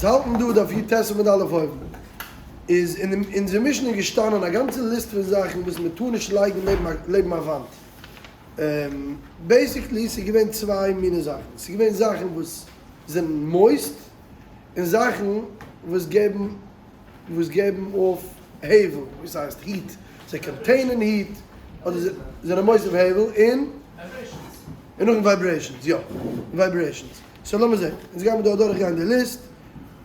צו האלטן דא דף י"ט עמוד א' אויבן, איז אין אונזער משנה געשטאנען א גאנצע ליסט פון זאכן וואס מען טאר נישט לייגן לעבן א וואנט. Basically ס'איז געווען צוויי מיני זאכן, ס'איז געווען זאכן וואס זענען moist, און זאכן וואס געבן וואס געבן אויף הבל, וואס הייסט heat, זיי contain ען heat, אדער זיי זענען מוסיף הבל, און און נאכדעם vibrations, יא, vibrations. So לאמיר זען, אונז גיימיר דא אדורך גיין די ליסט,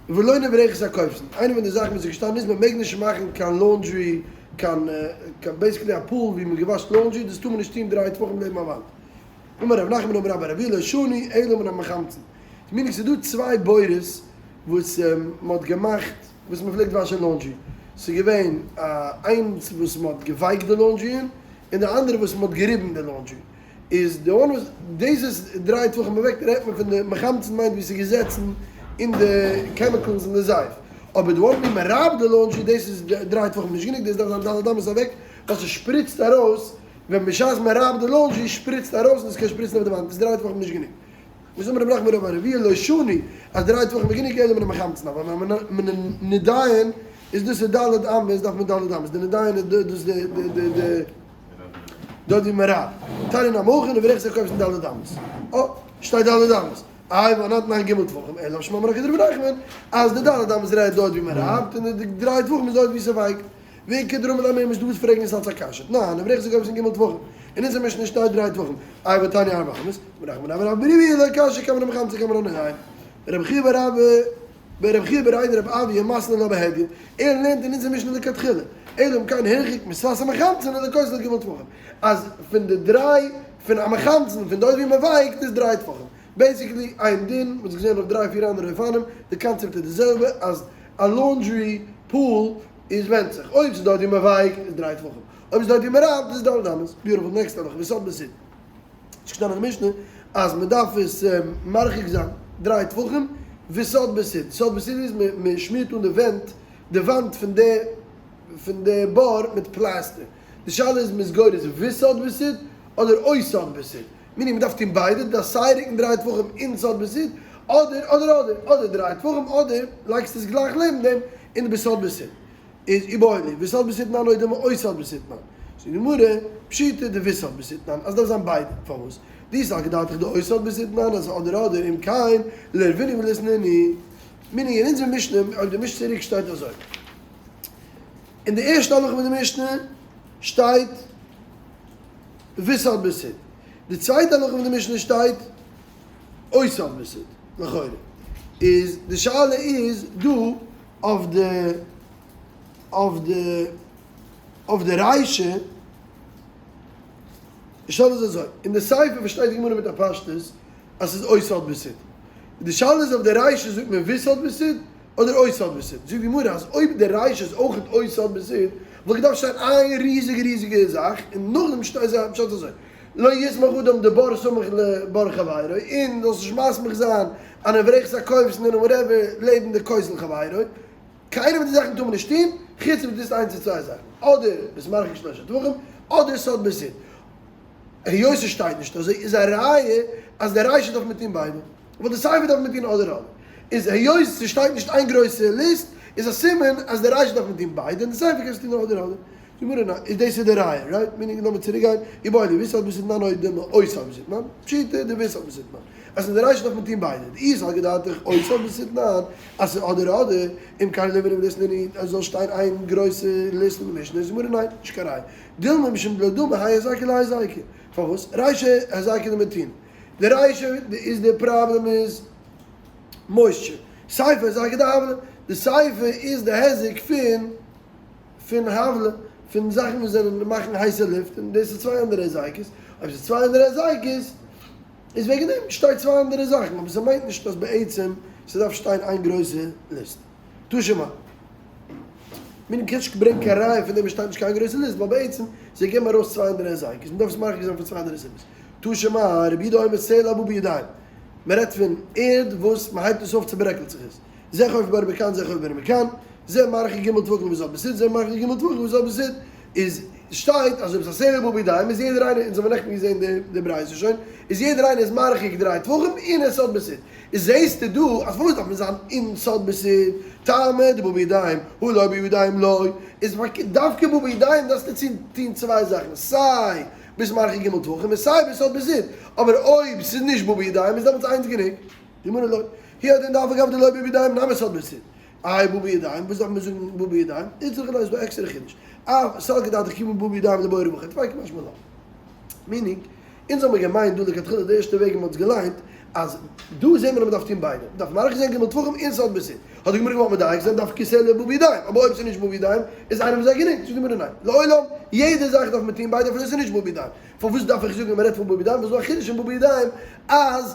ולא נברכת הכובסין, איינע פון די זאכן וואס איז געשטאנען איז מען מעג נישט מאכן קיין laundry, קיין basically א pool ווי מען געוואשט laundry, דאס טאר מען נישט טון דריי טפחים לעבן א וואנט. אמר רב נחמן אמר רבה בר אבוה לא שנו אלא מן המחמצן. Meaning ס'איז דא צוויי בורות וואס מען האט געמאכט וואס מען פלעגט וואשען laundry, ס'איז געווען איינס וואס מען האט געווייקט די laundry אין, און די אנדערע וואס מען האט געריבן די laundry, איז די one וואס דאס איז דריי טפחים אוועק רעדט מען פון די מחמצן מיינט ווי ס'איז געזעצן אין די chemicals אין די זייף, אבער די one ווי מען רייבט די laundry דאס איז דריי טפחים נישט גענוג דאס דארף זיין ד' אמות אוועק ווייל ס'שפריצט ארויס ווען בשעת מען רייבט די laundry שפריצט ארויס און עס קען שפריצן אויף די וואנט איז דריי טפחים נישט גענוג. וואס אמר רב נחמן אמר רבה בר אבוה לא שנו אז דריי טפחים איז גענוג אלא מן המחמצן אבער מן הנידיין איז דאס איז ד' אמות דארף מען ד' אמות די נידיין איז דאס די די די די דארט ווי מען רייבט תניא נמי הכי נברכת הכובסין ד' אמות אה שטייט ד' אמות איי ואנן תנן ג' טפחים אלא שמע מינה כדרב נחמן אז די ד' אמות רעדט דארט ווי מען רייבט און די דריי טפחים איז דארט ווי ס'ווייקט ואיכא דרמי למימר דא וואס פרעגן עס אלס א קשיא תנן נברכת הכובסין ג' טפחים אין אונזער משנה שטייט דריי טפחים איי והתניא ארבע אמות רב נחמן אמר רבה בר אבוה לא קשיא כאן מן המחמצן כאן מן הנידיין רבי חייא בר אבא ברבי חייא בריה דרב אויא מתני לה בהדיא ער לערנט אין אונזער משנה לכתחילה אלא אם כן הרחיק משפת המחמצן אל הכותל ג' טפחים אז פון די דריי פון א מחמצן פון דארט ווי מען ווייקט איז דריי טפחים basically איין דין מ'האט עס געזען אויף דריי פיר אנדערע אופנים די קאנצעפט איז די זעלבע אז א laundry pool איז ווענדט זיך אויב ס'איז דארט ווי מען ווייקט איז דריי טפחים אויב ס'איז דארט ווי מען רייבט איז ד' אמות beautiful next הלכה וסד בסיד. ס'איז געשטאנען אין משנה אז מען דארף עס מרחיק זיין דריי טפחים וסד בסיד, סד בסיד איז מען שמירט אן די ווענט, די וואנט פון די פון די בור מיט פלעסטער, די שאלה איז מ'איז גורס וסד בסיד אדער או סד בסיד, meaning מען דארף טון ביידע, דו דארפסט סיי רוקן דריי טפחים און סד בסיד, אדער אדער אדער, אדער דריי טפחים אדער לייגסט עס גלייך לעבן דעם און בסד בסיד. איז איבעיא להו, וסד בסיד תנן או דילמא או סד בסיד תנן. זאגט די גמרא, פשיטא דוסד בסיד תנן, אז דארף זיין ביידע, פארוואס? דאי סלקא דעתך דאו סד בסיד תנן אז אדער אדער אם כן לירבינהו וליתנינהו. Meaning אין אונזער משנה, אויב דו מישט צוריק שטייט אזוי. אין די ערשטע הלכה פון די משנה שטייט וסד בסיד. די צווייטע הלכה פון די משנה שטייט או סד בסיד, לכאורה. איז די שאלה איז דא אויף די אויף די אויף די רישא, די שאלה איז אזוי, אין די סיפא פארשטייט די גמרא מיט א פשטות אז ס'איז או סד בסיד, די שאלה איז אויף די רישא זאגט מען וסד בסיד אדער או סד בסיד, זאגט די גמרא אז אויב די רישא איז אויך או סד בסיד וואלט געדארפט שטיין איין ריזיגע ריזיגע זאך און נאכדעם שטייט פשט אזוי. לא יסמוך אדם דבור סמוך לבור חברו, און זאלסט נישט מסמיך זיין אן אברכת הכובסין און whatever לעבן די כותל חברו, קיינע פון די זאכן טאר מען נישט טון, חוץ אויב דו טוסט איינס פון צוויי זאכן, אדער ביסט מרחיק שלושה טפחים, אדער סד בסיד. היות עס שטייט נישט אזוי איז א ראיה אז די רישא דארף מען טון ביידע, ווייל די סיפא דארף מען טון אדער אדער. איז היות ס'שטייט נישט איין גרויסע ליסט איז א סימן אז די רישא דארף מען טון ביידע און די סיפא קענסטו טון אדער אדער. גמרא ניין, איז דאס איז די ראיה, right? Meaning לאמיר צוריק גיין, איבעיא להו וסד בסיד תנן או דילמא או סד בסיד תנן, פשיטא דוסד בסיד תנן, אז אין די רישא דארף מען טון ביידע, דאי סלקא דעתך או סד בסיד תנן, אז ס'איז אדער אדער, אם כן לירבינהו וליתנינהו, אז זאל שטיין איין גרויסע ליסט אין די משנה, איז גמרא ניין, נישט קיין ראיה, דילמא משום דלא דמי האי היזקא להאי היזקא, פארוואס? רישא היזקא דמתיני, די רישא איז די פראבלעם איז moisture, סיפא היזקא דהבלא, די סיפא איז די היזק פון. פון הבלא, פון זאכן וואס זענען מאכן הייסע לופט, און דאס איז צוויי אנדערע היזקות, אויב ס'איז צוויי אנדערע היזקות, איז וועגן דעם שטייט צוויי אנדערע זאכן, אבער ס'מיינט נישט אז בעצם ס'דארף שטיין איין גרויסע ליסט. תא שמע. מען קען נישט ברענגען קיין ראיה פון דעם עס שטייט נישט קיין גרויסע ליסט, ווייל בעצם זיי געבן ארויס צוויי אנדערע היזקות, מען דארף עס מרחיק זיין פון צוויי אנדערע סיבות. תא שמע, רבי יהודה אומר סלע הבא בידיים, מען רעדט פון ערד וואס מען הייבט עס אויף צוברעקלט זיך עס, זה חופר בור מכאן זה חופר בור מכאן, זה מרחיק ג' טפחים וסד בסיד, זה מרחיק ג' טפחים וסד בסיד, איז. שטייט אז אויב ס'איז עשרה בא בידיים איז יעדער איינער, אונז האבן נעכטן געזען די ברייתא שוין, איז יעדער איינער איז מרחיק דריי טפחים אין סד בסיד. איז זעהסטו דא אז פארוואס דארף מען זיין אין סד בסיד, טעמא דבא בידיים הא לא בידיים לא, איז דווקא בא בידיים דארפסטו טוהן צוויי זאכן, סיי ביסט מרחיק ג' טפחים און סיי ביסט סד בסיד, אבער אויב ס'איז נישט בא בידיים איז דעמאלטס איינס גענוג. די גמרא לא, הוא הדין דאף על גב דלא בא בידיים נמי סד בסיד. איי בא בידיים, וואס דארף מען זאגן בא בידיים? איצטריך ליה איז דא עקסטערע חידוש. אף סלקא דעתך כיוון בא בידיים דבעי רווחא טפי קא משמע לן. meaning, אונז האמיר געמיינט דא לכתחילה די ערשטע וועג ווי מ'האט עס געליינט, אז דא זעהט מען אז מ'דארף טון ביידע, מ'דארף מרחיק זיין ג' טפחים און סד בסיד. האט די גמרא געוואלט מדייק זיין דווקא אלא בא בידיים, אבער אויב ס'איז נישט בא בידיים איז איינער פון זיי גענוג. זאגט די גמרא ניין, לעולם יעדע זאך דארף מען טון ביידע אפילו ס'איז נישט בא בידיים. פארוואס דארף איך זאגן אז מ'רעדט פון בא בידיים? וואס איז דא א חידוש אין בא בידיים אז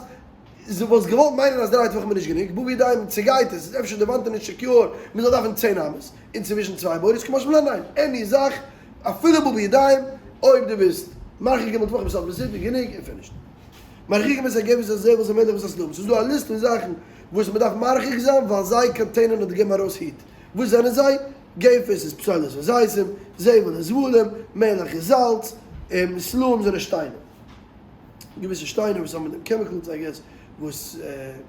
זי וואלסט געוואלט מיינען אז דריי טפחים איז נישט גענוג, בא בידיים צעגייט עס, איז אפשר די וואנט איז נישט secure, מען זאל דארפן צען אמות, אינצווישן צוויי בורות, קא משמע לן ניין, any זאך, אפילו בא בידיים, אויב דו ביסט מרחיק ג' טפחים סד בסיד איז גענוג און finished. מרחיקין את הגפת ואת הזבל ואת המלח ואת הסלעים, ס'איז דא א ליסט פון זאכן וואס מען דארף מרחיק זיין ווייל זיי contain ען אדער געבן ארויס heat, וואס זענען זיי? גפת איז פסולת וזיתים, זבל איז זבלים, מלח איז זאלץ, און סלעים זענען שטיינער. געוויסע שטיינער וואס האבן מיט דעם chemicals I guess וואס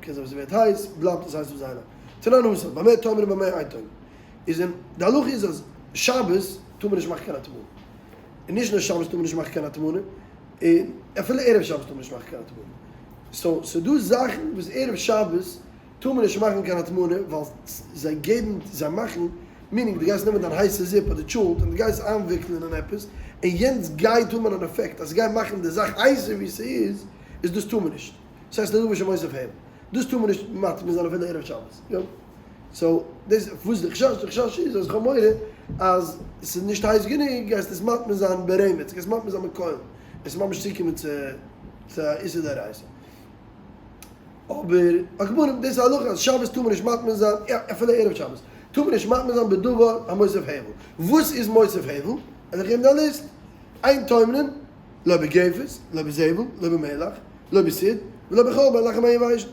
קען זיין ווען ס'ווערט הייס בלייבט עס הייס אויף זייער לאנג. תנן התם, במה טומנין ובמה אין טומנין. איז אין די הלכה איז אז שבת טאר מען נישט מאכן קיין הטמנה. און נישט נאר שבת טאר מען נישט מאכן קיין הטמנה, און אפילו ערב שבת טאר מען נישט מאכן קיין הטמנה. so ס'דא זאכן וואס ערב שבת טאר מען נישט מאכן קיין הטמנה ווייל זיי געבן זיי מאכן meaning דו גייסט נעמען דיין הייסע זופ אדער טשולנט און דו גייסט איינוויקלען אין עפעס און יענץ גייט האבן אן עפעקט אז ס'גייט מאכן די זאך הייסער ווי ס'איז איז דאס טאר מען נישט ס'הייסט לדבר שמוסיף הבל דאס טאר מען נישט מטמין זיין אפילו ערב שבת יא so דאס וואס די חשש די חשש איז אז כ'האב מורא אז ס'איז נישט הייס גענוג גייסטו עס מטמין זיין ברמץ גייסט מטמין זיין מיט קוילן עס איז ממש צוקומען צו צו א איסור דאורייתא. אבער על כל פנים דאס איז א הלכה אז שבת טאר מען נישט מטמין זיין, אפילו ערב שבת טאר מען נישט מטמין זיין בדבר המוסיף הבל. וואס איז מוסיף הבל? וועל איך געבן די ליסט, אין טומנין, לא בגפת, לא בזבל, לא במלח, לא בסיד, ולא בחול בין לחים היבשים.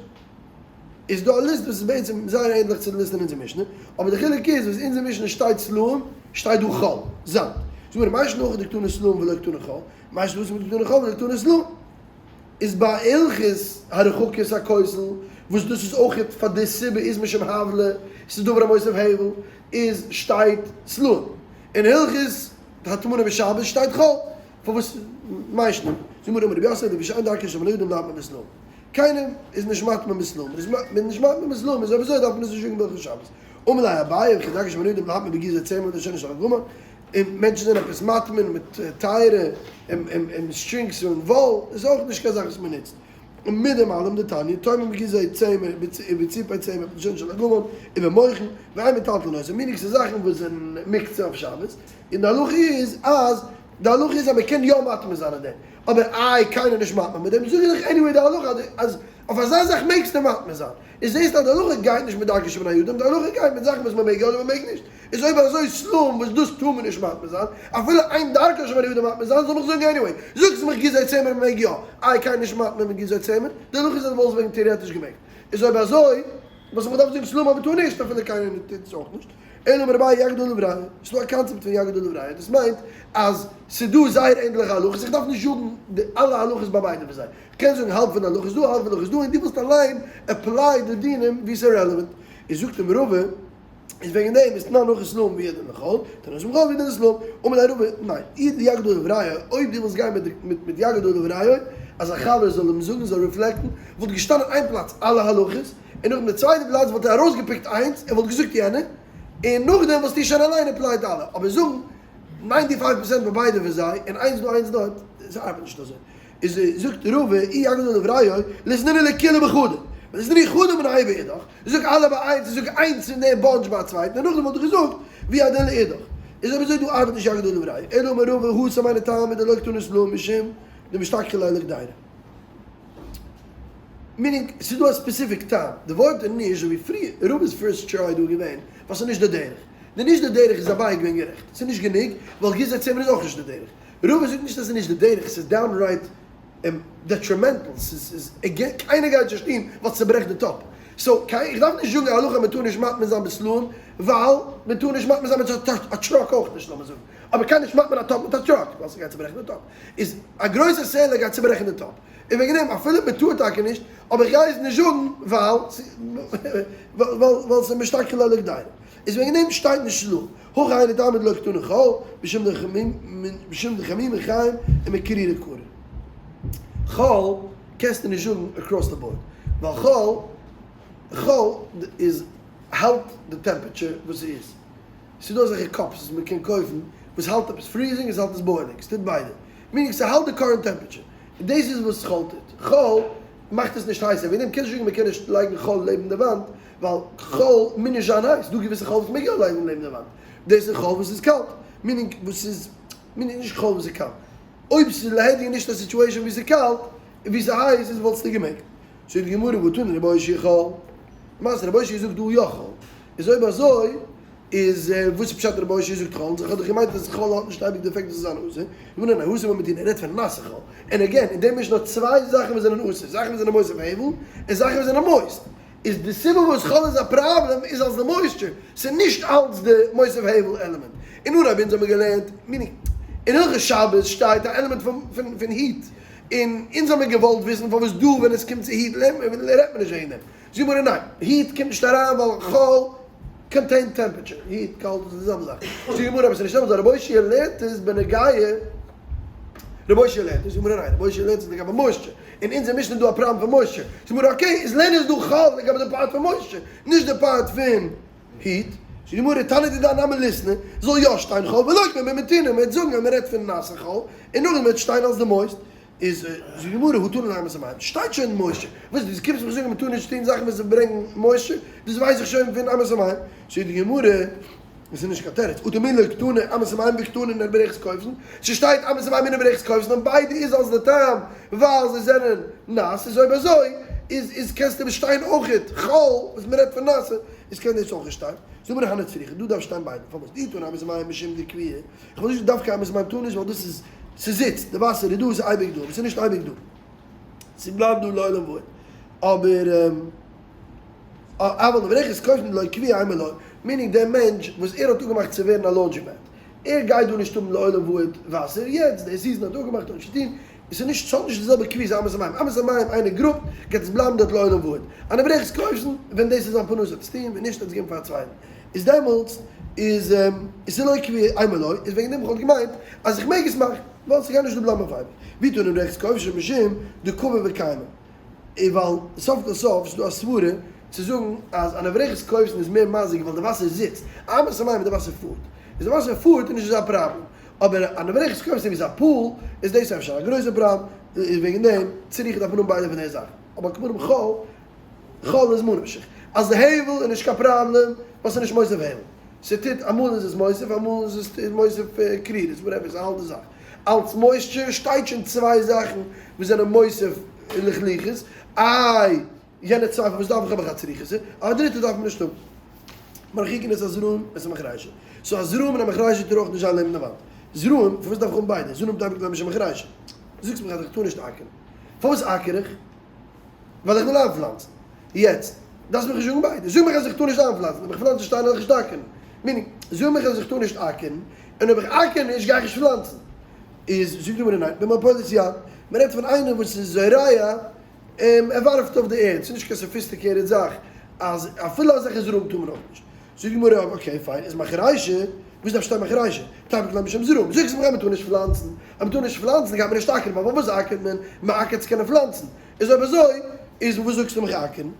איז דא א ליסט וואס איז בעצם זייער ענדליך צו די ליסט אין אונזער משנה, אבער די חילוק איז וואס אונזער משנה שטייט סלעים, שטייט דא חול, זאמד. זאג מיר, מאי שנא הכא דקתני סלעים ולא קתני חול, מאי שנא התם דקתני חול ולא קתני סלעים. איז ביי הלכות הרחקת הכותל, וואס דאס איז אויך פאר די סיבה איז משום הבלא, ס'איז דבר המוסיף הבל, איז שטייט סלעים. אין הלכות הטמנה בשבת שטייט חול. פארוואס מאי שנא? זאגט מיר אמר רבי יוסף לפי שאין דרכן של בני אדם להטמין בסלעים. קיינער איז נישט מטמין בסלעים, מ'איז נישט מטמין בסלעים איז אויב אזוי דארף מען עס נישט זאגן בהלכות שבת. אמר ליה אביי וכי דרכן של בני אדם להטמין בגיזי צמר ובלשונו של הגמל, און מענטשן זענען עפעס מטמין מיט טייערע strings און וואל, איז אויך נישט קיין זאך וואס מען נוצט. און מיט דעם אלעם דתניא, טומנין בגיזי צמר ובציפי צמר ובלשונו של הגמל ובמוכין, ואין מטלטלין אותן, meaning ס'איז זאכן וואס זענען מוקצה אויף שבת, און די הלכה איז אז די הלכה איז אז מען קען יא מטמין זיין אין דעם, אבער איי קיינער נישט מטמין מיט דעם, זאג איך דיך anyway די הלכה אז אויף אזא זאך מעגסטו מטמין זיין. איז זעסטו אז די הלכה גייט נישט מיט דרכן של בני אדם, די הלכה גייט מיט זאכן וואס מען מעג יא אדער מען מעג נישט, איז אויב אזוי סלעים וואס דאס טאר מען נישט מטמין זיין, אפילו אין דרכן של בני אדם מטמין זיין, זאל מיך זאגן anyway, זאגסט מיך גיזי צמר מען מעג יא, איי קיינער נישט מטמין מיט גיזי צמר, די הלכה איז אז וואלסט וועגן טעארעטיש געמעגט, איז אויב אזוי וואס האב איך געדארפט זאגן סלעים אז מען טאר נישט אפילו קיינער טוט עס אויך נישט, אלא אמר אביי יגיד עליו ראיה, ס'איז דא א קאנצעפט פון יגיד עליו ראיה, דאס מיינט אז ס'איז דא זייער ענדליכע הלכות, איך דארף נישט זאגן די אלע הלכות ביי ביידע פון זיי. קען זאגן האלב פון די הלכה איז דא האלב פון די הלכה איז דא און דו ווילסט אליין apply די דינים ווי ס'איז relevant איז זאגט אים רבא איז וועגן דעם איז תנן הכא סלעים והוא הדין לחול תנן התם חול והוא הדין לסלעים אמר ליה רבא ניין אי דיגיד עליו ראיה אויב דו ווילסט גיין מיט מיט יגיד עליו ראיה אז א חבר זאל אים זאגן זאל reflect ן וואלט געשטאנען איין פלאץ אלע הלכות און נאכדעם די צווייטע פלאץ וואלט ער ארויסגע pick ט איינס און וואלט געזאגט יענע און נאכדעם וואלסטו שוין אליין apply ט אלע אבער זאגן ninety five percent ביי ביידע פון זיי און איינס דא איינס דארט ס'ארבעט נישט אזוי. איז זאגט רבא אי יגיד עליו ראיה ליתנינהו לכולהו בחדא, וליתנינהו חדא מינייהו באידך, זאג אלע ביי איינס און זאג איינס פון דעם bunch ביי א צווייטן און נאכדעם וואלט איך געזאגט והוא הדין לאידך, איז אויב אזוי דא ארבעט נישט יגיד עליו ראיה, אלא אמר רבא התם היינו טעמא דלא קתני סלעים משום דמשתכחי ליה לקדירה. meaning ס'איז דא א specific טעם, די ווארט איז נישט אזוי ווי פריער, רבא'ס first try דא געווען ווייל ס'איז נישט די דרך, די נישט די דרך איז אביי געווען גערעכט, ס'איז נישט גענוג ווייל גיזי צמר איז אויך נישט די דרך. רבא זאגט נישט אז ס'איז נישט די דרך, ס'איז downright detrimental, ס'איז קיינער גייט נישט טון ווייל ס'צוברעכט די טאפ. סאו קיין איך דארף נישט זאגן א הלכה מען טאר נישט מטמין זיין בסלעים ווייל מען טאר נישט מטמין זיין מיט א טראק אויך נישט לאמיר זאגן אבער קען נישט מטמין א טאפ מיט א טראק ווייל ס'גייט צוברעכן די טאפ איז א גרויסע סלע גייט צוברעכן די טאפ און וועגן דעם אפילו מען טאר טאקע נישט אבער איך גיי עס נישט זאגן ווייל ווייל ס'איז משתכחי ליה לקדירה איז וועגן דעם שטייט נישט סלעים הכא היינו טעמא דלא קתני חול משום דחמימי חיים ומקרירי קרו חול קענסטו נישט זאגן across the board, ווייל חול חול איז האלט די temperature וואס ס'איז. ס'איז דא אזעלכע cups וואס מ'קען קויפן וואס האלט עפעס freezing און ס'האלט עס boiling, ס'טוט ביידע. meaning ס'האלט די current temperature. און דאס איז וואס חול טוט. חול מאכט עס נישט הייסער. וועגן דעם קענסטו נישט זאגן מ'קען נישט לייגן חול לעבן די וואנט, ווייל חול מוז נישט זיין הייס. ס'דא געוויסע חול וואס מ'מעג יא לייגן לעבן די וואנט. דאס איז חול וואס איז קאלט. meaning וואס איז, meaning נישט חול וואס איז קאלט. אויב ס'איז להדיא נישט א situation ווי ס'איז קאלט און ווי ס'איז הייס איז וואלטסטו געמעגט. זאגט די גמרא והא תני רבי אושעיא חול. למעשה רבי אושעיא זאגט דא יא חול. איז אויב אזוי איז וואס איז פשט רבי אושעיא זאגט חול? איך האב דאך געמיינט אז חול האט נישט אייביג די עפעקט וואס איז אן אסור. די גמרא ניין התם במתינה ער רעדט פון נאסע חול. און again אין דעם איז נאר צוויי זאכן וואס זענען אסור. זאכן וואס זענען מוסיף הבל און זאכן וואס זענען moist. איז די סיבה וואס חול איז א פראבלעם איז אלס די moisture, ס'איז נישט אלס די מוסיף הבל עלעמענט. אין אנהייב אונז האבן געלערנט meaning אין הלכות שבת שטייט א עלעמענט פון heat, און אונז האבן געוואלט וויסן פארוואס דא ווען עס קומט צו heat רעדט מען נישט וועגן דעם. זאגט גמרא ניין, heat קומט נישט אריין ווייל חול contain temperature, heat, קאלט איז די זעלבע זאך. זאגט די גמרא אבער ס'איז נישט אמת ווייל רבי אושעיא לערנט עס בנוגע רבי אושעיא לערנט עס, זאגט די גמרא ניין, רבי אושעיא לערנט עס לגבי moisture. אין אונזער משנה איז דא א פראבלעם פון moisture, זאגט גמרא okay, איז לערן איז דא חול לגבי די part פון moisture, נישט די part פון heat, זאגט די גמרא תנא דידן נמי ליתני, זאל יא שטיין חול ולוקמה במתינה, מען וועט זאגן אז מען רעדט פון נאסע חול, און נאכדעם וועט שטיין אלס די moist, איז זאגט די גמרא הא תנא ליה אמת המים, שטייט שוין moisture, וואס דו קומסט מיך זאגן מען טאר נישט טון זאכן וואס ברענגן moisture, דאס ווייס איך שוין פון אמת המים, זאגט די גמרא. דאס איז נישט קיין תירוץ, אטו מי לא קתני אמת המים וקתני נברכת כובסין, ס'שטייט אמת המים און נברכת כובסין און ביידע איז אלס די טעם ווייל זיי זענען נאס, איז אויב אזוי איז איז קענסטו באשטיין אויכעט חול וואס מ'רעדט פון נאסע איז קען דאס אויך שטיין, זאג מיר הני צריכא דא דארף שטיין ביידע, פארוואס דאי תנא אמת המים משום דקביעי, איך וויל נישט דווקא אמת המים טאר נישט ווייל דאס איז ס'זיצט, די וואסער איז דא ס'איז אייביג דא אבער ס'איז נישט אייביג דא ס'בלייבט דא לעולם ועד אבער. אבל נברכת כובסין דלא קביעא אימא לא, meaning דער מענטש וואס ער האט אפגעמאכט צו ווערן א laundromat, ער גייט דא נישט האבן לעולם ועד וואסער, יעצט די season האט אפגעמאכט האט נישט צו טון, עס איז נישט ס'האט נישט די זעלבע קביעות אמת המים, אמת המים איינער גראבט גייט עס בלייבן דארט לעולם ועד, א נברכת כובסין ווען דאס איז זיין פרנסה האט עס טון ווען נישט האט עס געגעבן פאר א צווייטן, איז דעמאלטס איז עס איז לא קביעא אימא לא, איז וועגן דעם איך וואלט געמיינט אז איך מעג עס מאכן, ווייל ס'גייט נישט דא בלייבן אויף אייביג, ואי תנא נברכת כובסין משום דקבעא וקיימא. און ווייל סוף כל סוף איז דא א סברה צו זאגן אז אן נברכת כובסין איז מער מזיק ווייל די וואסער זיצט, א אמת המים די וואסער פארט, איז די וואסער פארט איז נישט אזא פראבלעם, אבער א נברכת כובסין ווי איז א pool איז דאס אפשר א גרויסע פראבלעם, איז וועגן דעם צריכה דארף מען האבן ביידע פון די זאכן, אבער על כל פנים חול, חול איז ממה נפשך, אז די הבל איז נישט קיין פראבלעם ווייל ס'איז נישט מוסיף הבל, ס'טוט אמאל איז עס מוסיף אמאל איז עס מוסיף קרירות whatever ס'איז א האלבע זאך. אלס moisture שטייט שוין צוויי זאכן וואס זענען מוסיף לחלוחית, איי יענע צוויי פארוואס דארף איך האב איך א צריכותא, א דריטע דארף מען נישט האבן. מרחיקין את הזרעים ואת המחרישה, so א זרעים און א מחרישה טאר אויך נישט זיין לעבן די וואנט. זרעים, פארוואס דארף איך האבן ביידע? זרעים דארף איך למשל מחרישה. זאגסט מיך אז איך טאר נישט אקערן. פארוואס אקער איך? ווייל איך וויל איינפלאנצן. יעצט, דארפסט מיך נישט זאגן ביידע. זאג מיך אז איך טאר נישט איינפלאנצן, אויב איך פלאנץ נישט איין וועל איך נישט אקערן. meaning, זאג מיך אז איך טאר נישט אקערן, און אויב איך אקער נישט גיי איך נישט פלאנצן. איז זאגט די גמרא ניין, במפולת יד, מען רעדט פון איינער וואס איז זורע, און ער ווארפט אויף די ערד, ס'איז נישט קיין sophisticated זאך, אז אפילו אזעלכע זרעים טאר מען אויך נישט. זאגט די גמרא, okay fine, איז מחרישה, וואס דארף שטיין מחרישה? תיפוק ליה משום זרעים, זאגסט מיך אז מען טאר נישט פלאנצן, אז מען טאר נישט פלאנצן גייט מען נישט אקערן, ווייל פארוואס אקערט מען? מען אקערט צו קענען פלאנצן, איז אויב אזוי איז וואס זאגסטו מיך אקערן?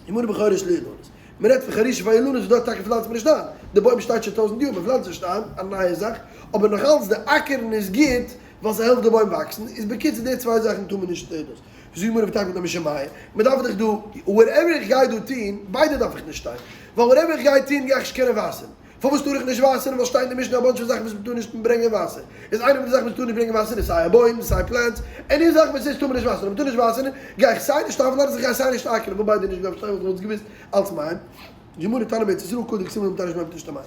גמרא בחורש לאילנות, מען רעדט פון חרישה פאר אילנות וואס דארט טאקע פלאנצט מען נישט איין, די בוים שטייט שוין טויזנט יאר, מען פלאנצט נישט איין, א נייע זאך, אבער נאך אלץ די אקערן איז גוט ווייל ס'העלפט די בוים וואקסן, איז בקיצור די צוויי זאכן טאר מען נישט דאס. זאגט גמרא ותיפוק ליה משום מיא, מען דארף דאך דא, whatever איך גיי דא טון, ביידע דארף איך נישט שטיין, ווייל whatever איך גיי טון גיי איך נישט קענען וואסערן. פארוואס טאר איך נישט וואסערן? ווייל שטייט אין די משנה א bunch פון זאכן וואס מ'טאר נישט ברענגען וואסער. איז איינע פון די זאכן וואס מ'טאר נישט ברענגען וואסער איז סיי א בוים, סיי plants, any זאך וואס איז טאר מען נישט וואסערן. אויב מ'טאר נישט וואסערן, גיי איך סיי נישט איינפלאנצן, איך גיי סיי נישט אקערן. וואלט ביידע נישט געדארפט שטיין וואלט איך וואלט עס געוואוסט אלץ מים. גמרא תנא בארץ ישראל כל דכתיב לא מטרש מים תשתה מים.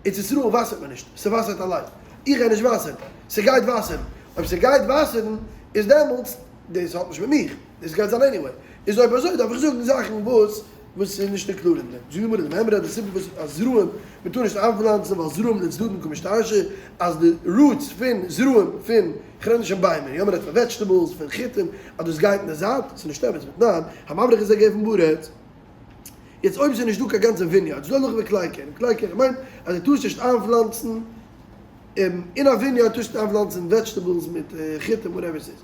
ארץ ישראל וואסערט מען נישט, ס'וואסערט אליין. איך גיי נישט וואסערן, ס'גייט וואסערן. אויב ס'גייט וואסערן, איז דעמאלטס, דאס האט נישט מיט מיך, דאס גייט זיין anyway. איז אויב אזוי דארף איך זאגן זאכן וואס. וואס איז נישט included אין דעם. זאגט די גמרא די מימרא די סיבה וואס אז זרעים מען טאר נישט איינפלאנצן ווייל זרעים לצדדין קא משתרשי אז די roots פון זרעים פון כ'רעד נישט פון ביימער יא מ'רעדט פון vegetables פון חיטים אז דאס גייט אין די זייט ס'איז נישט אמת ותנן המבריך את הגפן בארץ יעצט אויב ס'איז נישט דא קיין גאנצע vineyard ס'איז דא הלכה ווי כלאי כרם כלאי כרם מיינט אז דו טארסט נישט איינפלאנצן אין א vineyard טארסטו נישט איינפלאנצן vegetables מיט חיטים whatever ס'איז.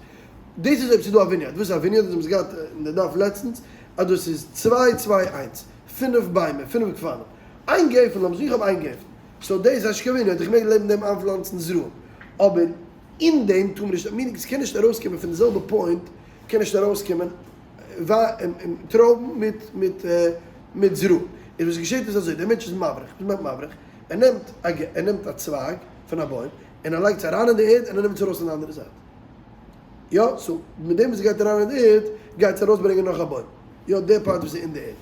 דאס איז אויב ס'איז דא א vineyard. וואס איז א vineyard? אונז האבן עס געהאט אין די דף לעצטנס אז דאס איז צוויי צוויי איינס, פינף ביימער, פינף גפנים. איין גפן, לאמיר זאגן איך האב איין גפן, so דאס הייסט נישט קיין vineyard, איך מעג לעבן דעם איינפלאנצן זרעים. אבער אין דעם טאר מען נישט, meaning ס'קען נישט ארויסקומען פון די זעלבע point קען נישט ארויסקומען טרויבן מיט מיט מיט זרעים. איז וואס געשעט איז אזוי, דער מענטש איז מבריך, וואס מיינט מבריך? ער נעמט א ער נעמט א צווייג פון א בוים און ער לייגט עס אריין אין די ערד און ער נעמט עס ארויס אין די אנדערע זייט. יא, so מיט דעם וואס גייט אריין אין די ערד, גייט עס ארויסברענגען נאך א בוים. יא, די part וואס איז אין די ערד.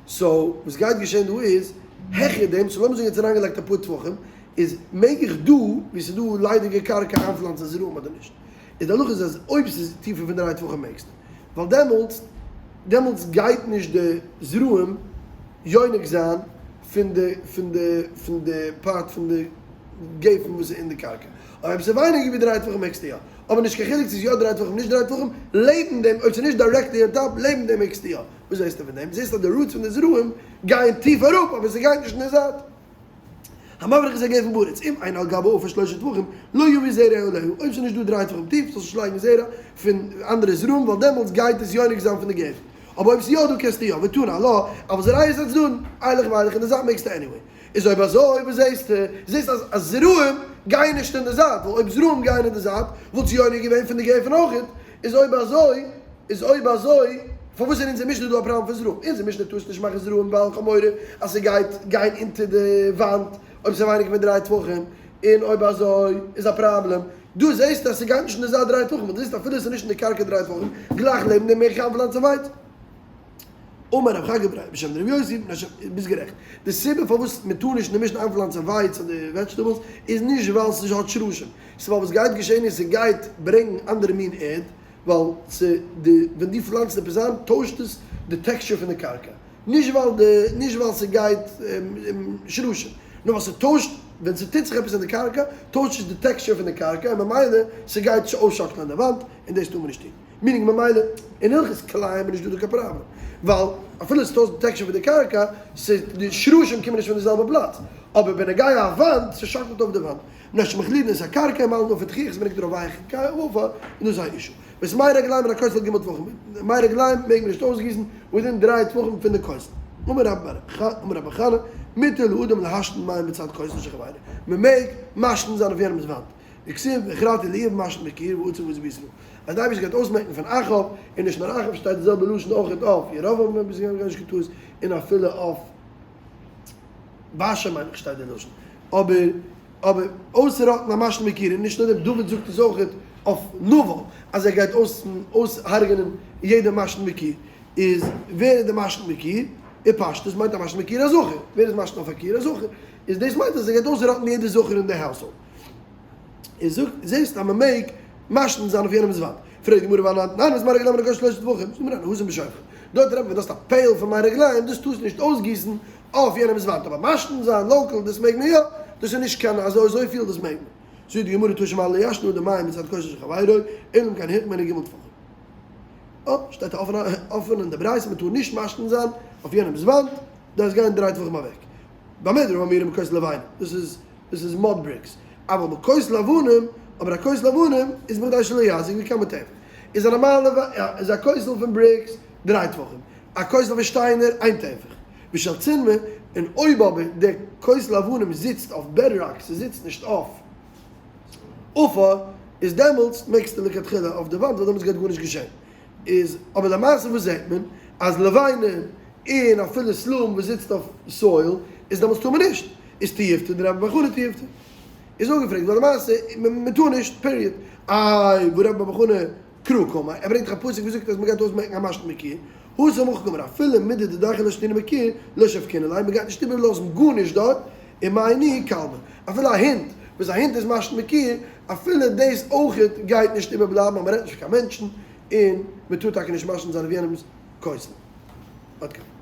so, וואס גייט געשען דא איז, העכער דעם, so לאמיר זאגן יעצט אריינגעלייגט אפאר טפחים, איז מעג איך דא, וואו ס'איז דא ליידיגע קרקע איינפלאנצן זרעים אדער נישט? איז די הלכה איז אז אויב ס'איז טיפער פון דריי טפחים מעגסטו. ווייל דעמאלטס, דעמאלטס גייט נישט די זרעים יונק זיין פון די, פון די, פון די part פון די גפן וואס איז אין די קרקע. אויב ס'איז ווייניגער ווי דריי טפחים מעגסטו יא. אבער נישט קיין חילוק צו ס'איז יא דריי טפחים נישט דריי טפחים, לעבן דעם, אויב ס'איז נישט directly on top, לעבן דעם מעגסטו יא. וואס זעסטו פון דעם? זעסט אז די roots פון די זרעים גייען טיף אראפ אבער ס'גייט נישט אין די זייט. המבריך את הגפן בארץ, אם אין על גבי עפר שלושה טפחים, לא יביא זרע עליה, אויב ס'איז נישט דא דריי טפחים טיף זאלסטו נישט לייגן זרע פון אנדערע זרעים ווייל דעמאלטס גייט עס יונק זיין פון די גפן. אבער אויב ס'איז יא דא קענסטו יא, ותנא עלה, אבל זורע את הצדדין, אילך ואילך אין די זייט מעגסטו anyway. איז אויב אזוי וואס זעסטו? זעסט אז אז זרעים גייען נישט אין די זייט, ווייל אויב זרעים גייען אין די זייט וואלט יונק געווען פון די גפן אויכעט, איז אויב אזוי איז אויב אזוי פארוואס אין אונזער משנה איז דא א פראבלעם פון זרעים? אונזער משנה טארסט נישט מאכן זרעים ווייל כ'האב מורא אז ס'גייט גיין אונטער די וואנט אויב ס'איז ווייניגער פון דריי טפחים, און אויב אזוי איז א פראבלעם. דא זעסטו אז ס'גייט נישט אין די זייט דריי טפחים, ווייל דו זעסט אפילו ס'איז נישט אין די קרקע דריי טפחים, גלייך לעבן דעם מעג איך איינפלאנצן ווייץ. אמר רב חגא בריה בשם דרבי יוסי, ביסט גערעכט. די סיבה פארוואס מען טאר נישט אין די משנה איינפלאנצן ווייץ אדער vegetables איז נישט ווייל ס'האט שרשים, ס'איז ווייל וואס גייט געשען איז ס'גייט ברענגן אנדערע מין ערד, ווייל ס'די ווען דו פלאנצט עפעס איין טוישט עס די texture פון די קרקע, נישט ווייל די נישט ווייל ס'גייט שרשים, נאר ווייל ס'טוישט ווען ס'טוט זיך עפעס אין די קרקע טוישט עס די texture פון די קרקע און ממילא ס'גייט אויסשאקלען די וואנט און דאס טאר מען נישט טון. meaning ממילא אין הלכות כלאים איז נישט דא דא קיין פראבלעם, ווייל אפילו עס טוישט די texture פון די קרקע, ס'איז די שרשים קומען נישט פון די זעלבע פלאץ, אבער בנוגע א וואנט, ס'שאקלט אויף די וואנט, מפני שמחלידין את הקרקע ומעלין עפר תכיך, ס'ברענגט ארויף ווייכע עפר, און דאס איז א issue. ואת מי רגליים מן הכותל ג' טפחים, מי רגליים מעג מען נישט אויסגיסן within דריי טפחים פון די כותל. אמר רבי חנא, מותר לאדם להשתין מים בצד כותל של חברו, מ'מעג משתין זיין אויף יענעמ'ס וואנט, דכתיב והכרתי לאיוב משתין בקיר ועצב עצי בישראל. אז די אייבערשטער גייט אויסמעקן פון אחאב, און נישט נאר אחאב שטייט די זעלבע לשון אויך אויף ירבעם אויב איך בין נישט געטעות, און אפילו אויף בעשא מיין איך שטייט די לשון, אבער אבער אויסראטן א משתין בקיר, און נישט נאר דעם דוד זאגט עס אויך אויף נבל אז ער גייט אויסהרג'נען יעדע משתין בקיר, איז ווער איז די משתין בקיר? אין פשטות מיינט א משתין בקיר א זכר, ווער איז משתין אויף א קיר? א זכר, איז דאס מיינט אז ער גייט אויסראטן יעדע זכר אין די household. און זאגט, זעסט אז מען מעג משתין זיין אויף יענעמ'ס וואנט. פרעגט די גמרא ואנן תנן ואת מי רגליים מן הכותל שלושה טפחים, זאגט די גמרא התם בשופכין. דארט רעדט מען ווען דו האסט א pail פון מי רגליים, דאס טארסטו נישט אויסגיסן אויף יענעמ'ס וואנט, אבער משתין זיין local דאס מעג מען יא, דאס איז נישט קיין אזוי אזויפיל דאס מעג מען. זאגט די גמרא תא שמע לא ישתין אדם מים בצד כותל של חברו, אלא אם כן הרחיק ממנו ג' טפחים. אה, שטייט אפען אין די ברייתא מען טאר נישט משתין זיין אויף יענעמ'ס וואנט, דארפסט גיין דריי טפחים אוועק. במה דברים אמורים בכותל לבנים, דאס איז דאס איז mud bricks, אבל בכותל אבנים, אבער א כותל אבנים איז בכדי שלא יזיק וכמה טפח, איז א נארמאלע איז א כותל פון bricks דריי טפחים, א כותל פון שטיינער איין טפח, ושל צינמא, און אויב אבער דער כותל אבנים זיצט אויף bedrock ס'זיצט נישט אויף עפר, איז דעמאלטס מעגסטו לכתחילה אויף די וואנט ווייל דעמאלטס גייט גארנישט געשען. איז אבער למעשה וואס זעט מען? אז לבנים און אפילו סלעים וואס זיצט אויף soil איז דעמאלטס טאר מען נישט, איז תיובתא דרבה בר חנא תיובתא איז אפגעפרעגט ווייל למעשה מען טאר נישט period. איי והא רבה בר בר חנה קרא קאמר ער ברענגט דאך א פסוק וואס זאגט אז מען גייט אויסמעקן א משתין בקיר, התם הכי קאמר אפילו מידי דדחי לאשתויני בקיר לא שבקינן ליה מען גייט נישט איבערלאזן גארנישט דארט, און מאי ניהו כלבא, אפילו א הונט, וואס א הונט איז משתין בקיר, אפילו דאס אויכעט גייט נישט איבערבלייבן אז מען רעדט נישט פון קיין מענטשן, און מען טאר טאקע נישט משתין זיין אויף יענעמ'ס כותל. עד כאן.